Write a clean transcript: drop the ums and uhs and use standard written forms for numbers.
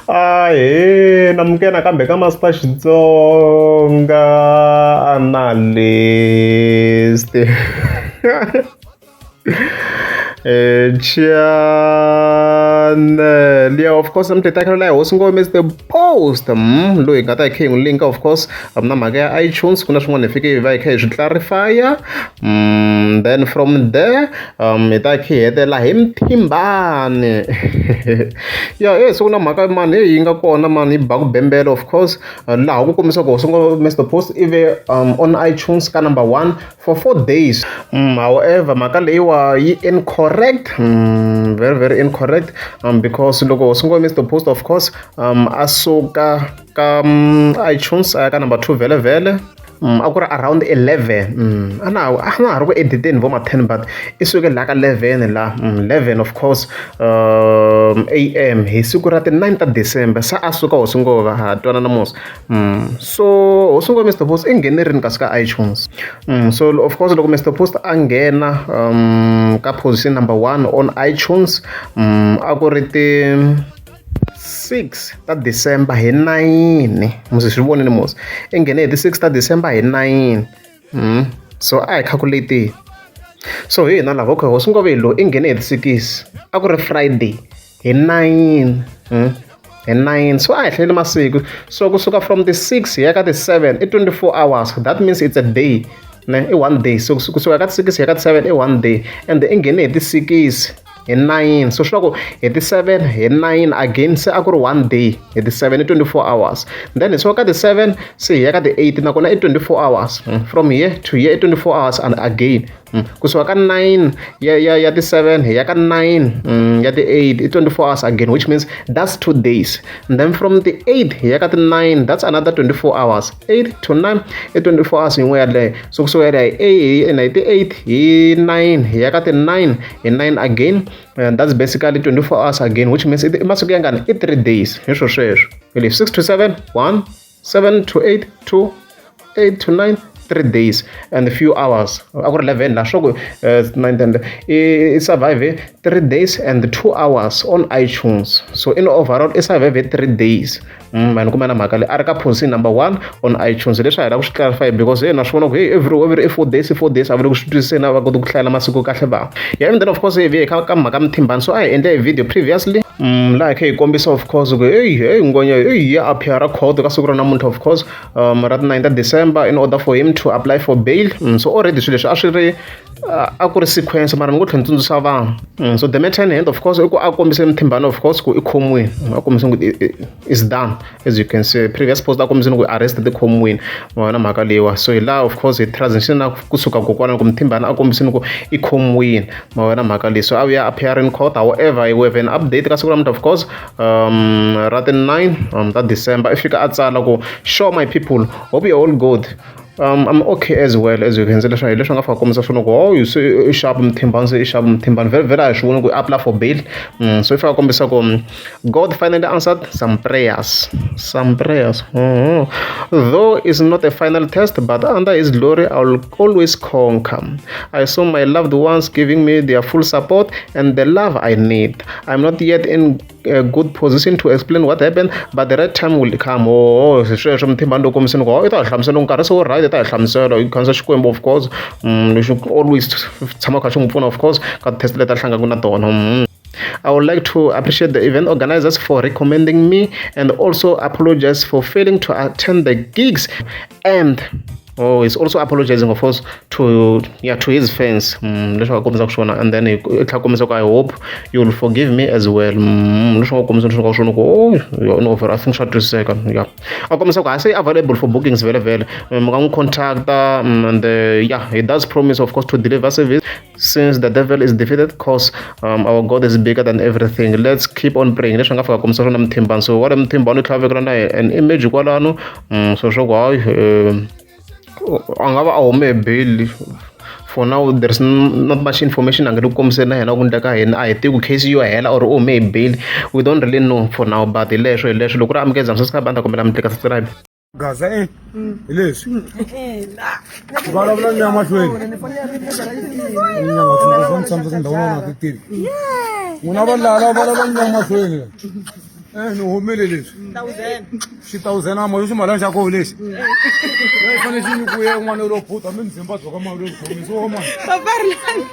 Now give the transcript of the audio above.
Ahee namukela nakambe ka Master Xitsonga Analyst channel ya of course mi titakela la hosi ngome Mr Post loyi hi nga ta hi kha hi n'wi linka of course na mhaka ya iTunes ku na swin'wana hi fike hi va hi kha hi swi clarify then from there hi ta kha hi hetelela hi Mthimbani ya he se ku na mhaka mani heyi yi nga kona mani yi ba ku bembela of course laha ku kombisa ku hosi Mr Post i ve on iTunes ka number one for 4 days. However, mhaka leyiwa yi incorrect, very very incorrect, because loko hosi ngome Mr Post of course a suka ka iTunes a ya ka number two vhele vhele, a ku ri around 11. A na ha ri ku editeni vo ma 10, but i suke laha ka 11 la, 11 of course AM hi siku ra ti 9 ta December. Se a suka hosi ngova ha twanana mos. So hosi ngova Mr Post i nghene rini kasi ka iTunes? So of course loko Mr Post a nghena ka position number one on iTunes, a ku ri ti 6 ta December hi 9. Musi swi vonile musi i nghene hi ti 6 ta December hi 9. So a hi calculate. So hi hina lava, okay, hosi ngove hi loyi i nghene hi ti 6, a ku ri Friday hi 9, hi 9. So a hi hlayeli masiku. So kusuka from the 6 hi ya ka ti 7 i 24 hours. That means it's a day ne, i one day. So kusuka ka ti 6 hi ya ka ti 7 i one day, and i nghene hi ti 6 hi 9. So swi vula ku hi ti 7 hi 9 again se a ku ri one day. Hi ti 7 i 24 hours. Then hi suka ka ti 7 se hi ya ka ti 8, nakona i 24 hours. From here to here i 24 hours and again, kusuka ka 9 ya ti 7 hi ya ka 9 ya ti 8 i 24 hours again, which means that's 2 days. And then from the 8 hi ya ka ti 9, that's another 24 hours. 8 to 9 i 24 hours yin'we yaleyo. So kusuka hi hi ti 8 hi 9 hi ya ka ti 9 hi 9 again, and that's basically 24 hours again, which means i masiku yangani? I 3 days. Hi swo sweswo hi leswi: 6 to 7, 1, 7 to 8, 2, 8 to 9, 3 days and a few hours. A ku ri 11 la swo ku 9, 10, i survive 3 days and 2 hours on iTunes. So in overall i survive 3 days. Vanhu kuma na mhaka leyi a ri ka position number one on iTunes. Leswi a hi lava ku swi clarify because hey, na swi vona ku hey, every i 4 days, i 4 days, a va le ku swi twisiseni, a va koti ku hlayela masiku kahle va ya. And then of course hi hi ka mhaka Mthimbani. So a hi endle video previously, laha hi kha hi kombisa of course ku hey, hey, ngonya hey ya appear court ka siku ra namuntlha, of course, ra ti 9 ta December, in order for him to apply for bail. So already swilo leswi a swi ri a ku ri sequence, mara ni ngo tlhela ni tsundzuxa vanhu. So the matter in hand, of course, i ku a kombise Mthimbani of course ku i khomiwini, a kombise ku is done. As you can see, previous post a kombiseni ku arrested, khomiwini wona mhaka leyiwa. So hi laha of course hi transition na kusuka kokwana ku Mthimbani a kombiseni ku i khomiwini ma wona mhaka leyi. So a vuya appear in court. However, we have an update ka siku ra namuntlha, of course, ra ti 9 ta December. I fika a tsala ku, "Show my people, hope you're all good. I'm okay as well." As you can see, leswi hi leswi nga fika kombisa swona ku oh, se i sharp Mthimbani, se i sharp Mthimbani vhele vhele. A hi swi voni ku apply for bail. So i fika kombisa ku God finally answered some prayers, some prayers. Though it's not a final test, but under his glory I will always conquer. I saw my loved ones giving me their full support and the love I need. I'm not yet in a good position to explain what happened, but the right time will come." Oh, sweswo Mthimbani loko kombiseni ku i ta hi hlamusela loko nkarhi se wu right, i ta hi hlamusela. Hi khansa Xikwembu, of course, lexi always tshama kha xi n'wi pfuna, of course, ka test leti a hlanganaka na tona. I would like to appreciate the event organizers for recommending me and also apologize for failing to attend the gigs. And oh, he's also apologizing, of course, to, yeah, to his fans. Leswi nga kombisaka swona. And then i tlhela kombisa ku, "I hope you will forgive me as well." Leswi nga kombisa leswi nga swona ku oh yeah, no, I think swa twisiseka. Yeah, a kombisa ku a se available for bookings vhele vhele, mi nga n'wi contacta. And yeah, he does promise, of course, to deliver service since the devil is defeated, 'cause our God is bigger than everything. Let's keep on praying. Leswi nga fika kombisa swona Mthimbani. So wale Mthimbani u tlhela vekela na an image kwalano. So swo ku hayi, a nga va a hume hi bail. For now there is not much information a nga le ku kombiseni na hina ku endleka yini. A hi tivi ku case yo hela or u hume hi bail. We don't really know for now, but hi leswo hi leswo. Loko ri amukeza, subscribe, a ni ta kombela mi tlika subscribe. Gaza e hi leswi vulavula ni ya mahlweni nyanga tsundzuxa ni tshamisa tindhawu na ti tivi n'wina va lala vulavula ni ya mahlweni. Eh, ni humile leswi xitawuzena mo ximalana xa koho lexi yi fanele xi nyikiwe n'wana lowo phuta mi mzimba byoka mali yo khomisi wo mani Papa rilani.